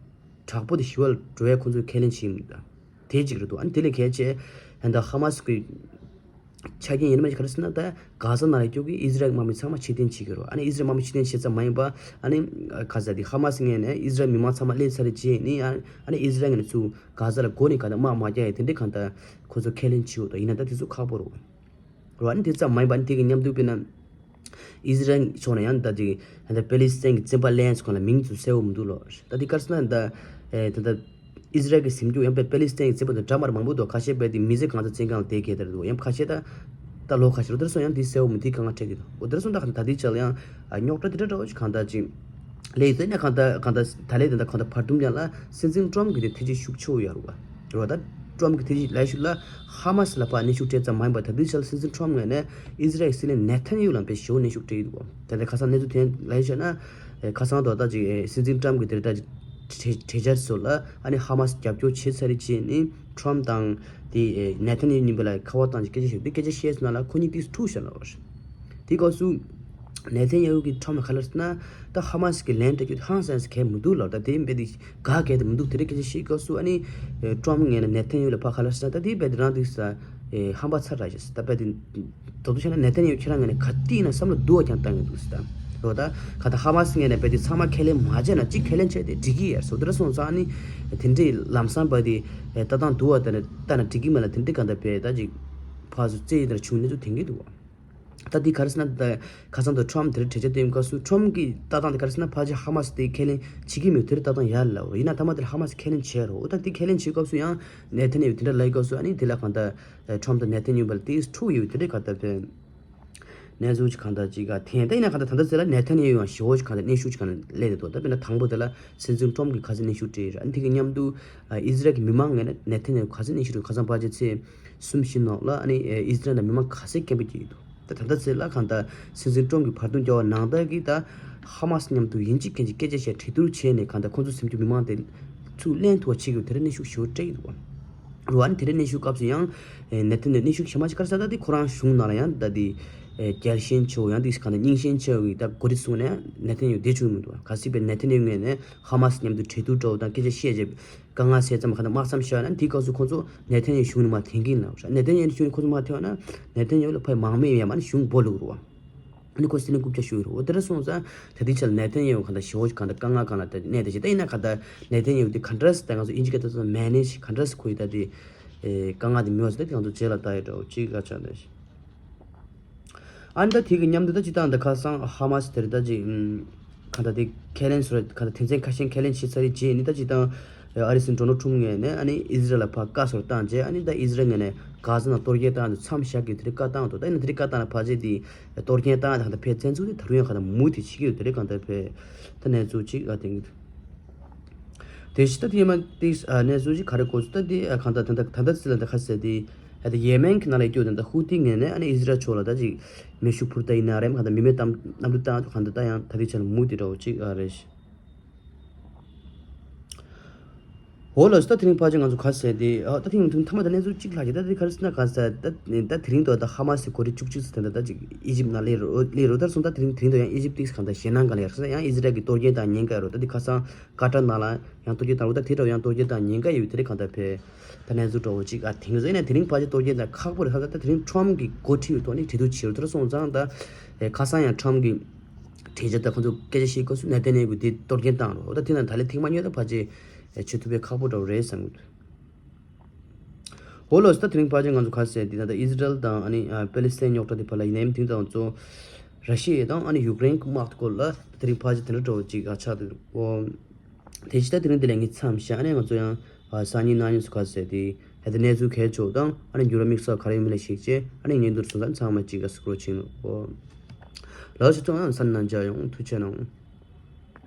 དྲག་པོ་དེ་ཞི་བ་ལ་འགྲོ་ཡ་ཁོང་ཚོས་ཁས་ལེན་བྱེད་ཡིན་ད། དེ་གཅིག་རེད་འདུག་ཨ་ནི་དེ་ལས་གལ་ཆེ་ཡང་ད་ཧ་མ་སི་གི་ཆ་རྐྱེན་ཡིན་ན་མ་ག་རེ་ཟེར་ན། ད་གྷ་ཟ་ནང་ལ་སྐྱོད་ཀྱི་ཨི་ཟི་རལ་དམག་མི་ཚང་མ་ཕྱིར་འཐེན་བྱེད་ཀྱི་རེད། ཨ་ནི་ཨི་ཟི་རལ་དམག་མི་ཕྱིར་འཐེན་བྱེད་ཙམ་མ་ཡིན་པ། ཨ་ནི་གྷ་ཟ་དེ་ཧ་མ་སི་ངོས་ནས་ཨི་ཟི་རལ་མི་མང་ཚང་མ་སླེབས་ཚར་རྗེས་ནི་ཨ་ཨ་ནི་ཨི་ཟི་རལ་ངོས་ནས་ཚུར་གྷ་ཟ་ལ་འགོ་ནས་ག་ད་དམག་མ་རྒྱག་ཡ་དེ་འདྲའི་གང་ལྟར་ཁོ་ཚོ་ཁས་ལེན་བྱེད་འོ་ད། ཡིན་ན་ད་དེ་ཚོ་ཁག་པོ་རེད། རེད་བ། ཨ་ནི་དེ་ཙམ་མ་ཡིན་པ་ཨ་ནི་དེ་གི་མཉམ་དུ་དཔེར་ན་ཨི་ཟི་རལ་ཕྱོགས་ནས་ཡང་ད་ཅིག་ད་ལྟ་པེ་ལི་སི་ཐན་གྱི་བཙན་པ་ལེན་ཚུལ་སྒང་ལ་མིང་ཚུར་གསལ་བོ་མི་འདུག་ལོ། ད་དེ་ག་རེ་ཟེར་ན་ད་ཨེ་ད་ལྟ་ཨི་ཟི་རལ་གྱི་ཟིན་རྒྱུ་ཡང་པེ་པེ་ལི་སི་ཐན་གྱི་བཙན་པ་དང་འདྲ་མ་རེད། མང་པོ་འདུག་ཁ་ཤས་པེ་དེ་མི་ཚེ་གང་ཚ་བཙན་ཁང་ལ་བསྡད་མཁན་དེ་འདྲ་འདུག་ཡང་ཁ་ཤས་ད་ད་ལོ་ཁ་ཤས་རེད། དེ་སོང་ཡང་དེ་གསལ་བོ་མི་འདུག་དེ་གང་ག་འཕྲད་ཀྱི་འདུག་འོ་དེ་འདྲ་སོང་ད་གང་ད་དེ་ཆ་ལ་ཡང་རྙོག་དྲ་དེ་འདྲ་འདྲ་བོ་ཞིག་གང་ད་ཅིག་ལས་ཡིན་ན་གང་ལྟར་གང་ལྟར་ད་ལས་དེ་འདྲ་གང་ལྟར་བར་འདུམ་ཡང་ལ་སྲིད་འཛིན་ཏྲམ་གྱི་དེ་ཐེ་བྱུས་ཤུགས་ཆེ་བོ་ཡོད་རེད་བ། རེད་བ། ད་ཏྲམ་གྱི་ཐེ་བྱུས་ལ་ཤུགས་ལ་ཧ་མ་སི་ལ་ཕར་གནོན་ཤུགས་སྤྲད་ཙམ་མ་ཡིན་པར་ད་ལྟའི་ཆར་སྲིད་འཛིན་ཏྲམ་ངོས་ནས་ཨི་ཟི་རལ་གྱི་སྲིད་བློན་ནེ་ཐན་ཡ་ཧུ་ལ་དཔེ་ཞེ་པོ་གནོན་ཤུགས་སྤྲད་ཡོད་འདུག་ད་ལྟ་ཁ་སང་གནས་ཚུལ་ཐོན་ལ་ཤོད་ན་ཁ་སང་དོ་ད་ཅིག་སྲིད་འཛིན་ཏྲམ་གྱི་དེ་ལྟར་གྲོས་གྲོས་འཆར་སོགས་ལ་ཨ་ནི་ཧ་མ་སི་རྒྱབ་སྐྱོར་བྱས་ཚར་རྗེས་ནི་ཏྲམ་དང་དེ་ནེ་ཐན་ཡ་ཧུ་གཉིས་པོ་ལ་ཁ་པར་བཏང་ཅིག་སྐད་ཆ་ཤོད་དེ་སྐད་ཆ་བཤད་ཚུལ་ནང་ལ་ཁོ་གཉིས་ཏིག་འཁྲུག་བཞག་ལ་བར། དེའི་སྐབས་སུ་ནེ་ཐན་ཡ་ཧུ་གིས་ཁྲོམ་ལ་ག་ལབ་ཟེར་ན། ད་ཧ་མ་སི་གི་ལན་སྤྲད་རྒྱུ་ཧང་སངས་གལ་མི་འདུག་ལབ། ད་དེ་རྦད་དེ་དགའ་གལ་དེ་མི་འདུག་དེ་འདྲའི་སྐད་ཆ་བཤད་སྐབས་སུ་ཨ་ནི་ཁྲོམ་ངོས་ནས་ནེ་ཐན་ཡ་ཧུ་ལ་ཕར་ག་ལབ་ཟེར་ན། ད་དེ་རྦད་དེ་རང་དེ་ས་ཧམ་པ་ཚ་དྲགས་ཤག་ད་རྦད་དེ་ད་དུང་བྱས་ན་ནེ་ཐན་ཡ་ཧུ་ཁྱེད་རང་ངོས་ནས་ག་དུས་ཡིན་ན་བསམ་བློ་སྡུག་པ་རྐྱང་བཏང་གི་འདུག་ཟེར། ད་རོ་ད་ག་ད་ཧ་མ་སི་ངོས་ནས་རྦད་དེ་ཚང་མ་ཁས་ལེན་མ་བྱས་ན་གཅིག་ཁས་ལེན་བྱས་ཏེ་འགྲིག་གི་ཡ་རེད་ཟེར། དེ་འདྲ་སོང་ཙང་ཨ་ནི་དེ་འདྲའི་ལམ་སང་རྦད་དེ་ལྟ་སྟངས་སྡུག་པ་དེ་འདྲ་ལྟ་ན་འགྲིག་གི་མ་ལ་དེ་འདྲའི་ག་ད་རྦད་ད་ཅིག་ཕར་ཚུར་རྩེད་ཡི་དེ་འདྲ་བྱུང་གནས་ཚུལ་ཐོན་གི་འདུག་བ། ད་འདི་ག་རེ་ཟེར་ན། ད་ཁ་སང་དུ་ཁྲོམ་དེར་གྲོས་འཆར་བཏོན་སྐབས་སུ་ཁྲོམ་གྱི་ལྟ་སྟངས་དེ་ག་རེ་ཟེར་ན། ཕལ་ཆེར་ཧ་མ་སི་དེ་ཁས་ལེན་བྱེད་ཀྱི་མེད། དེར་ལྟ་སྟངས་ཡར་ལ་འོ་ཡིན་ན་ཐ་མ་དེར་ཧ་མ་སི་ཁས་ལེན་བྱས་རོ། འོ་ད་དེ་ཁས་ལེན་བྱེད་སྐབས་སུ་ཡང་ནེ་ཐན་ཡ་ཧུ་དེ་འདྲ་ལབ་སྐབས་སུ་ཨ་ནི་དེ་ལ་གང་ལྟར་ཁྲོམ་དང་ནེ་ཐན་ཡ་ཧུ་བར་དེ་འཁྲུག་ཡོད་དེ་འདྲའི་ག་ད་དེ་གནས་ཚུལ་ཅིག་གང་ལྟར་ཅིག་ག་འཐེན། ད་ཡིན་ན་གང་ལྟར་ད་ལྟ་ཚེ་ལ་ནེ་ཐན་ཡ་ཧུ་ཡང་ཞེ་པོ་ཅིག་གང་ལྟར་གནོན་ཤུགས་ཅིག་གང་ལ་སླེབས་བསྡད་འདུག་ད་དཔེར་ན་དང་པོ་དེ་ལ་སྲིད་འཛིན་ཁྲོམ་གྱིས་ག་ཚད་གནོན་ཤུགས་སྤྲད་ཡོད་རེད། ཨ་ནི་དེ་གི་མཉམ་དུ་ཨ་ཨི་ཟི་རལ་གྱི་མི་མང་ངོས་ནས་ནེ་ཐན་ཡ་ཧུ་ག་ཚད་གནོན་ཤུགས་སྤྲད། ཁ་སང་ཕལ་ཆེར་ཚེས་གསུམ་བཞི་ནང་ལ་ཨ་ནི་ཨི་ཟི་རལ་ནང་མི་མང་ག་ཚད་སྐད་འབོད་བྱས་ཡོད་འདུག་ད་ད་ལྟ་ཚེ་ལ་གང་ལྟར་སྲིད་འཛིན་ཁྲོམ་གྱིས་བར་འདུམ་བརྒྱབ་པ་ནང་ལྟར་གྱི་ད་ཧ་མ་སི་མཉམ་དུ་ཡིན་གཅིག་མིན་གཅིག་སྐད་ཆ་བཤད་གྲོས་བསྡུར་བྱས་ནས་གང་ལྟར་ཁོང་ཚོ་ཟིན་རྒྱུ་མི་མང་དེ་ཚུར་ལེན་ཐུབ་པ་བྱེད་དགོས་དེ་འདྲ་གནོན་ཤུགས་ཞེ་པོ་སྤྲད་ཀྱི་འདུག་བ། རེད་བ། ཨ་ནི་དེ་འདྲ་གནོན་ཤུགས་སྐབས་སུ་ཡང་ནེ་ཐན་ཡ་ཧུ་གནོན་ཤུགས་ཞེ་མ་ཅིག་ག་རེ་ཟེར། ད་དེ་ཁོ་རང་གཞུང་ནང་ལ་ཡང་ད་དེ་རྒྱལ་ཞེན་ཆེ་བོ་ཡང་དེ་གང་ལྟར་རྙིང་ཞེན་ཆེ་བོ་གི་ད་འགོ་ཁྲིད་ཚུགས་ནས་ནེ་ཐན་ཡ་ཧུ་བསྡད་བཅུག་མི་འདུག་བ། གལ་སྲིད་པའི་ནེ་ཐན་ཡ་ཧུ་ངོས་ནས་ཧ་མ་སི་མཉམ་དུ་གྲོས་བསྡུར་འགྲོ་དང་སྐད་ཆ་བཤད་རྗེས་དཀའ་ངལ་སེལ་ཙམ་ག་ད་དམག་མཚམས་བཞག་ན་དེའི་སྐབས་སུ་ཁོང་ཚོ་ནེ་ཐན་ཡ་ཧུ་གཞུང་ནས་མར་འཐེན་གྱི་ཡིན་ལབ་ར། ནེ་ཐན་ཡ་ཧུ་གཞུང་ནས་ཁོང་ཚོ་མར་འཐེན་པ་ན་ནེ་ཐན་ཡ་ཧུ་ལ་ཕར་མང་མོས་ཡང་མ་ནི་གཞུང་སྦོ་ལུག་རུ་བ། ཨ་ནི་ཁོ་སྲིད་བློན་རྐུབ་བཀྱག་ཞུ་ཡི་རུ་བ། དེ་འདྲ་སོང་ཙང་ད་ལྟའི་ཆར་ནེ་ཐན་ཡ་ཧུ་གང་ལྟར་ཞེ་པོ་གང་ལྟར་དཀའ་ངལ་སྒང་ལ་ད་གནས་བསྡད་ཤག་ད་ཡིན་ན་གང་ལྟར་ནེ་ཐན་ཡ་ཧུ་དེ་ག་འདྲ་ཟེར་ད་ང་ཚོ་ཨིན་ཇི་སྐད་ཐོག་ཏུ་མེ་ནེཇ་ག་འདྲ་ཟེར་ཁོ་ཡི་ད་དེ་དཀའ་ངལ་དེ་མི་བ་ཟེར་ད་དེ་ང་ཚོ་རྗེས་ལ་ལྟ་ཡི་འདྲ་བོ་ཅིག་ག་ཆགས་འདྲ་ཞིག་ཨ་ནི་ད་དེ་གི་མཉམ་དུ་ད་སྤྱིར་བཏང་ད་ཁ་སང་ཧ་མ་སི་དེར་ད་ཅིག་ཨམ། གང་ལྟར་དེ་ཁས་ལེན་སོར་གང་ལྟར་དོན་ཚན་ཁ་ཤས་ཁས་ལེན་བྱས་ཚར་རྗེས་ནི་ད་སྤྱིར་བཏང་ཨ་རི་སྲིད་འཛིན་ཌོ་ནལ་ཊམ་ངོས་ནས་ཨ་ནི་ཨི་ཟི་རལ་ལ་ཕར་བཀའ་སོར་བཏང་རྗེས་ཨ་ནི་ད་ཨི་ཟི་རལ་ངོས་ནས་གྷ་ཟ་ནང་གཏོར་སྐྱོན་བཏང་དུས་མཚམས་བཞག་གི་དེ་རིང་བཀའ་བཏང་འདུག་ད་ཡིན་ན་དེ་རིང་བཀའ་བཏང་ན་ཕལ་ཆེར་དེ་གཏོར་སྐྱོན་བཏང་ཡ་ད་གང་ལྟར་ཕར་བཙན་འཛུལ་དེ་ད་རུང་ཡང་གང་ལྟར་མུ་མཐུད་བྱེད་ཀྱི་ཡོད། དེ་རིང་གང་ལྟར་ཕར་ད་གནས་ཚུལ་ཅིག་ཨ་དེང་གི་འདུག་དེ་བཞིན་ད་དེ་མ་དེ་ཨ་གནས་ཚུལ་ཅིག་ག་རེ་གོ་ཚུལ་ད་དེ་ཨ་གང་ལྟར་ད་ལྟ་ད་ལྟ་ཚིག་ལ་ད་ག་ཟེར་དེ་ཨ་ད་ཡེ་མེན་གྱི་ནང་ལ་སྐྱོད་དེ་ད་ཧུ་ཏི་ངོས་ནས་ཨ་ནི་ཨི་ཟི་རལ་ཕྱོགས་ལ་ད་ཅིག་མེ་ཤུགས་འཕུར་ད་ཡིན་ན་རེད། གང་ལྟར་མི་མེད་གཏམ་གནམ་གྲུ་བཏང་གང་ལྟར་ད་ཡང་ད་དེ་ཆ་ལ་མུ་དེ་འདྲ་བོ་ཅིག་ཨ་རེད། འོ་ལགས་སོ། ད་དེ་རིང་ཕལ་ཆེར་ང་ཚོ་ག་ཟེར་དེ་ཨ་ད་དེ་རིང་ཐུང་མཐའ་མ་ད་གནས་ཚུལ་གཅིག་ལྷག་གི་ད་དེ་ག་རེ་ཟེར་ན་ག་ཟེར་ད་ད་དེ་རིང་དུ་ད་ཧ་མ་སི་གོ་སྒྲིག་བཅུ་གཅིག་ཚོ་དེ་འདྲ་ད་ཅིག་ཨི་ཇིབ་ནང་སླེབས་རོ་སླེབས་རོ། ད་སོང་ད་དེ་རིང་དེ་རིང་དུ་ཡང་ཨི་ཇིབ་ཏིག་གང་ལྟར་ཞེད་སྣང་གང་ལ་ཡར་སོང་ཡང་ཨི་ཟི་རལ་གྱི་གཏོར་སྐྱོན་དང་ཉེན་ཁ་ཡོད་རོ། ད་དེ་ཁ་སང་ཀ་ཏར་ནང་ལ་ཡང་གཏོར་སྐྱོན་དང་རོ། ད་དེ་འདྲ་ཡང་གཏོར་སྐྱོན་དང་ཉེན་ཁ་ཡོད་དེ་རིང་གང་ལྟར་ཕེ་ད་གནས་ཚུལ་འདྲ་བོ་ཅིག་ཨ་དེང་ཟེར་ན་དེ་རིང་ཕལ་ཆེར་གཏོར་སྐྱོན་དང་ཁག་པོ་རེད། ཁ་ད་ད་དེ་རིང་ཁྲོམ་གྱི་འགོ་ཁྲིད་ཡོད་ཐོག་ནས་གྲོས་བསྡུར་བྱེད་རོ། ད་སོང་ཙང་ད་ཁ་སང་ཡང་ཁྲོམ་གྱི་གྲོས་ཆོད་དང་ཁོང་ཚོ་སྐད་ཆ་བཤད་སྐབས་སུ་ནེ་ཐན་ཡ་ཧུ་དེ་གཏོར་སྐྱོན་བཏང་རོགས། ད་དེ་ན་ད་ལས་ཐེངས་མ་ཉོས་ད་ཕལ་ཆེར་བྱེད་ཐུབ་པའི་ཁག་པོ་འདྲ་བོ་རེད་བསམ་གྱི་འདུག་འོ་ལགས་སོ། ད་དེ་རིང་ཕལ་ཆེར་ང་ཚོ་ག་ཟེར་དེ་ན་ད་ཨི་ཟི་རལ་དང་ཨ་ནི་པེ་ལི་སི་ཐན་རྙོག་དྲ་དེ་བར་ལ་ཡིན་ནའི་དེང་དང་ཚོ་ར་ཤི་ཡ་དང་ཨ་ནི་ཡུཀ་རེན་གྱི་དམག་དེ་སྐོར་ལ་དེ་རིང་ཕལ་ཆེར་དེ་འདྲ་འདྲ་བོ་ཅིག་ཆགས་འདུག་འོ། དེ་ཕྱི་ད་དེ་རིང་འདི་ལས་ངས་མཚམས་བཞག་ནས་ང་ཚོ་ཡང་སང་ཉིན་གནངས་ཉིན་སུ་ག་ཟེར་དེ་ཧེ་ད་གནས་ཚུལ་གལ་ཆེ་བ་དང་ཨ་ནི་འགྱུར་བ་དམིགས་བསལ་ག་རེ་ཡོད་མེད་ལ་གཞིགས་བྱས་ཨ་ནི་ཉིན་དུ་སོང་ཙང་ཚང་མ་གཅིག་ག་སུ་ཀྲོ་ཆིང་ལོ། ལགས་སོ། ཚང་མ་ཡང་སང་ཉིན་མཇལ་ཡོང་། ཐུགས་རྗེ་གནང་།